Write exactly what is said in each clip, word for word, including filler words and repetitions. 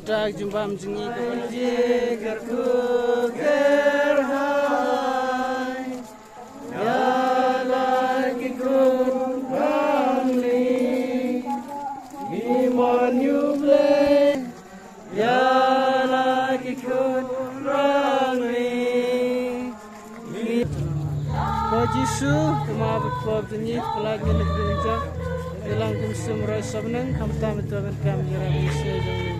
Dak jingbam jong ngi ka ban jingkyrkhu kyrhai ïa la ki khun rangli. Ngi mon ïa U Blei ïa la ki khun rangli. Ko Jisu, te ma ba pop jong ngi, pynlait ngi na ka bynta. Te lang kum sum roi sabnang, khamtam ïa ka ban kam ïa ra Jisu jong ngi.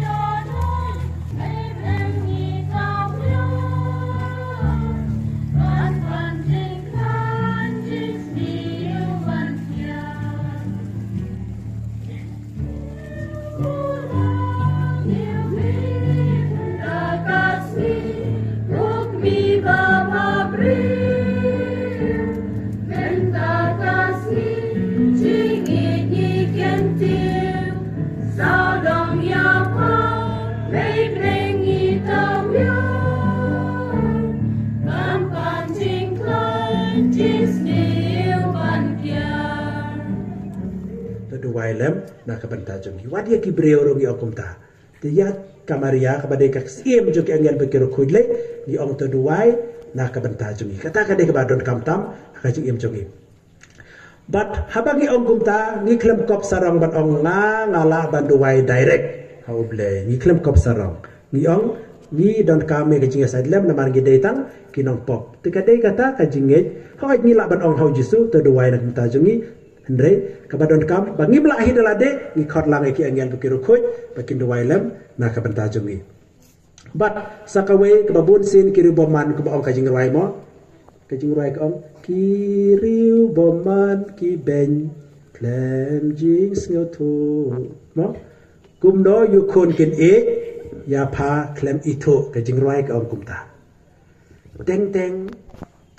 To duwai lem na ka bynta jong ngi. Wat ïa ki briew ruh ngi ong kumta. Te ïa ka Maria kaba dei ka syiem jong ki angel bad ki riewkhuid lei, ngi ong to duwai na ka bynta jong ngi. Kata ka dei kaba donkam tam ha ka jingim jong ngi. Bad haba ngi ong kumta, ngi khlem kop sarong ban ong nga, nga lah ban duwai direct ha U Blei. Ngi khlem kop sarong. Ngi ong, ngi donkam ïa ka jingïasaid lem namar ngi dei tang ki nongpop. Te ka dei kata ka jingngeit. Hooid, ngi lah ban ong ha U Jisu, to duwai na ka bynta jong ngi. Hynrei kaba donkam ba ngim lah hi da lade, ngi khot lang ïa ki angel bad ki riewkhuid ba kin duwai lem na ka bynta jong ngi. Bad sa kawei kaba bun sien ki riewbymman, kaba ong ka jingrwai mo. Ka jingrwai ka ong, ki riewbymman ki beiñ khlem jingsngewthuh, mo. Kumno ïa u khun kin ïeit, ïa pha khlem ithuh, ka jingrwai ka ong kumta. Teng teng,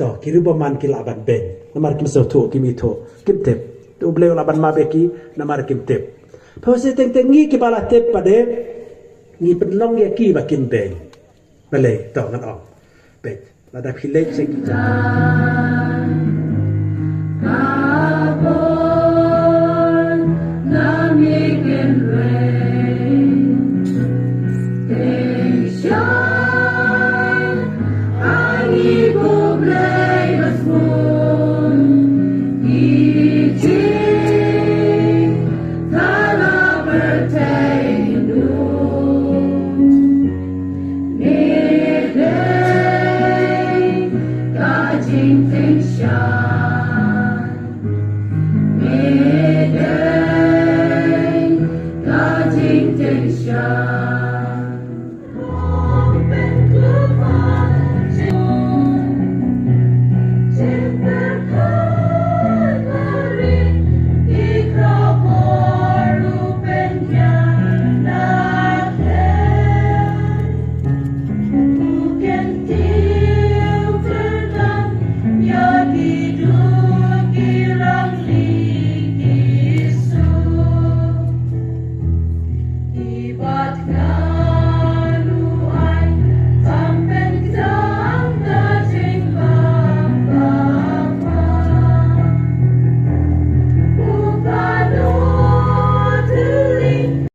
to, ki riewbymman ki lah ban beiñ namar kim sngewthuh, kim ithuh, kim tip. To U Blei u lah ban map ïa ki namar kim tip. Pha, se teng teng ngi kiba la tip pat de, ngi pynlong ïa ki ba kin beiñ. Balei? To ngan ong. Peit, lada phi leit sha ki jaka